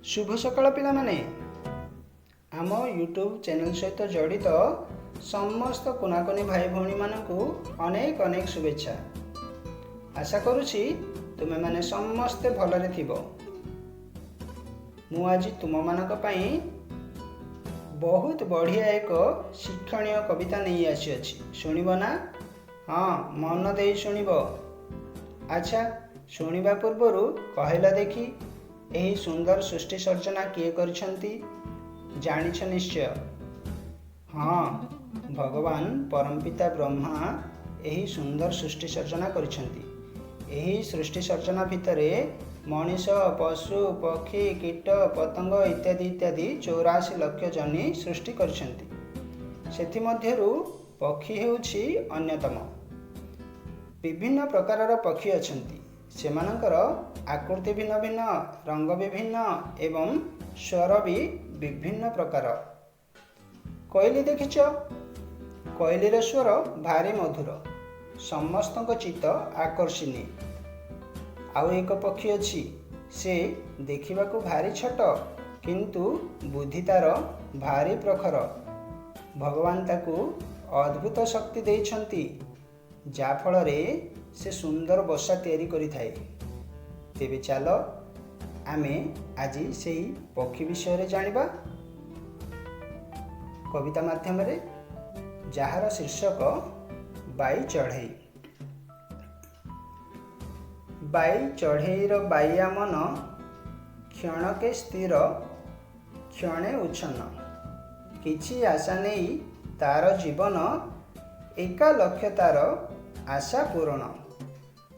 ଶୁଭ ସକାଳ ପିଲାମାନେ। ଆମ ୟୁଟ୍ୟୁବ୍ ଚ୍ୟାନେଲ୍ ସହିତ ଜଡ଼ିତ ସମସ୍ତ କୁନାକୁନି ଭାଇ ଭଉଣୀମାନଙ୍କୁ ଅନେକ ଅନେକ ଶୁଭେଚ୍ଛା। ଆଶା କରୁଛି ତୁମେମାନେ ସମସ୍ତେ ଭଲରେ ଥିବ। ମୁଁ ଆଜି ତୁମମାନଙ୍କ ପାଇଁ ବହୁତ ବଢ଼ିଆ ଏକ ଶିକ୍ଷଣୀୟ କବିତା ନେଇ ଆସିଅଛି। ଶୁଣିବ ନା? ହଁ, ମନ ଦେଇ ଶୁଣିବ। ଆଚ୍ଛା, ଶୁଣିବା ପୂର୍ବରୁ କହିଲ ଦେଖି, ଏହି ସୁନ୍ଦର ସୃଷ୍ଟି ସର୍ଜନା କିଏ କରିଛନ୍ତି? ଜାଣିଛ ନିଶ୍ଚୟ। ହଁ, ଭଗବାନ ପରମପିତା ବ୍ରହ୍ମା ଏହି ସୁନ୍ଦର ସୃଷ୍ଟି ସର୍ଜନା କରିଛନ୍ତି। ଏହି ସୃଷ୍ଟି ସର୍ଜନା ଭିତରେ ମଣିଷ, ପଶୁ, ପକ୍ଷୀ, କୀଟ ପତଙ୍ଗ ଇତ୍ୟାଦି ଇତ୍ୟାଦି 84 ଲକ୍ଷ ଜନି ସୃଷ୍ଟି କରିଛନ୍ତି। ସେଥିମଧ୍ୟରୁ ପକ୍ଷୀ ହେଉଛି ଅନ୍ୟତମ। ବିଭିନ୍ନ ପ୍ରକାରର ପକ୍ଷୀ ଅଛନ୍ତି। ସେମାନଙ୍କର ଆକୃତି ଭିନ୍ନ ଭିନ୍ନ, ରଙ୍ଗ ବିଭିନ୍ନ ଏବଂ ସ୍ୱର ବି ବିଭିନ୍ନ ପ୍ରକାର। କୋଇଲି ଦେଖିଛ? କୋଇଲିର ସ୍ୱର ଭାରି ମଧୁର, ସମସ୍ତଙ୍କ ଚିତ୍ତ ଆକର୍ଷି ନିଏ। ଆଉ ଏକ ପକ୍ଷୀ ଅଛି, ସେ ଦେଖିବାକୁ ଭାରି ଛୋଟ, କିନ୍ତୁ ବୁଦ୍ଧି ତାର ଭାରି ପ୍ରଖର। ଭଗବାନ ତାକୁ ଅଦ୍ଭୁତ ଶକ୍ତି ଦେଇଛନ୍ତି, ଯାହାଫଳରେ ସେ ସୁନ୍ଦର ବସା ତିଆରି କରିଥାଏ। ତେବେ ଚାଲ, ଆମେ ଆଜି ସେଇ ପକ୍ଷୀ ବିଷୟରେ ଜାଣିବା କବିତା ମାଧ୍ୟମରେ, ଯାହାର ଶୀର୍ଷକ ବାଇ ଚଢ଼େଇ। ବାଇ ଚଢ଼େଇର ବାଇଆ ମନ, କ୍ଷଣକେ ସ୍ଥିର କ୍ଷଣେ ଉଚ୍ଛନ୍ନ। କିଛି ଆଶା ନେଇ ତାର ଜୀବନ, ଏକା ଲକ୍ଷ୍ୟ ତାର ଆଶା ପୂରଣ।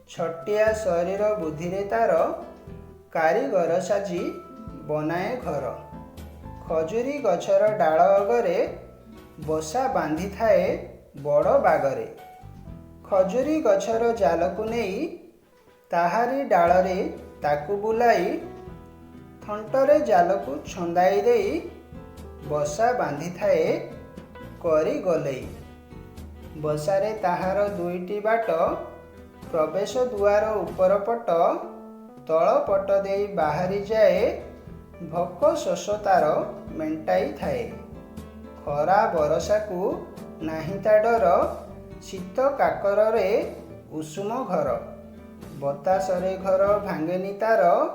ଛୋଟିଆ ଶରୀର ବୁଦ୍ଧିରେ ତାର, କାରିଗର ସାଜି ବନାଏ ଘର। ଖଜୁରୀ ଗଛର ଡାଳ ଅଗରେ ବସା ବାନ୍ଧିଥାଏ ବଡ଼ ବାଗରେ। ଖଜୁରୀ ଗଛର ଜାଲକୁ ନେଇ ତାହାରି ଡାଳରେ ତାକୁ ବୁଲାଇ, ଥଣ୍ଟରେ ଜାଲକୁ ଛନ୍ଦାଇ ଦେଇ ବସା ବାନ୍ଧିଥାଏ କରି ଗଲେଇ। ବସାରେ ତାହାର ଦୁଇଟି ବାଟ, ପ୍ରବେଶ ଦୁଆର ଉପର ପଟ, ତଳ ପଟ ଦେଇ ବାହାରି ଯାଏ, ଭୋକ ଶୋଷ ତାର ମେଣ୍ଟାଇ ଥାଏ। ଖରା ବରଷାକୁ ନାହିଁ ତା ଡର, ଶୀତ କାକରରେ ଉଷୁମ ଘର। ବତାସରେ ଘର ଭାଙ୍ଗେନି ତାର,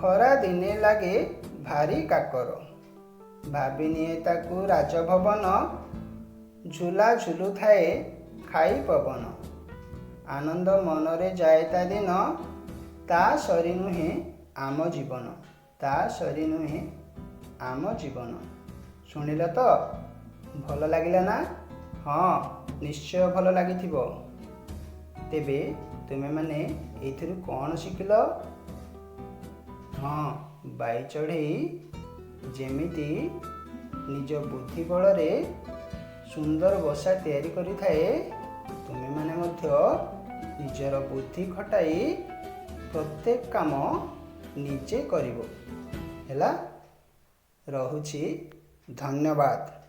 ଖରା ଦିନେ ଲାଗେ ଭାରି କାକର। ଭାବିନିଏ ତାକୁ ରାଜଭବନ, ଝୁଲା ଝୁଲୁଥାଏ ଖାଇ ପବନ। ଆନନ୍ଦ ମନରେ ଯାଏ ତା ଦିନ, ତା ସରି ନୁହେଁ ଆମ ଜୀବନ, ତା ସରି ନୁହେଁ ଆମ ଜୀବନ। ଶୁଣିଲ ତ? ଭଲ ଲାଗିଲା ନା? ହଁ, ନିଶ୍ଚୟ ଭଲ ଲାଗିଥିବ। ତେବେ ତୁମେମାନେ ଏଇଥିରୁ କ'ଣ ଶିଖିଲ? ହଁ, ବାଇ ଚଢ଼େଇ ଯେମିତି ନିଜ ବୁଦ୍ଧି ବଳରେ ସୁନ୍ଦର ବସା ତିଆରି କରିଥାଏ, ତୁମେମାନେ ମଧ୍ୟ ନିଜର ବୁଦ୍ଧି ଖଟାଇ ପ୍ରତ୍ୟେକ କାମ ନିଜେ କରିବ। ହେଲା, ରହୁଛି, ଧନ୍ୟବାଦ।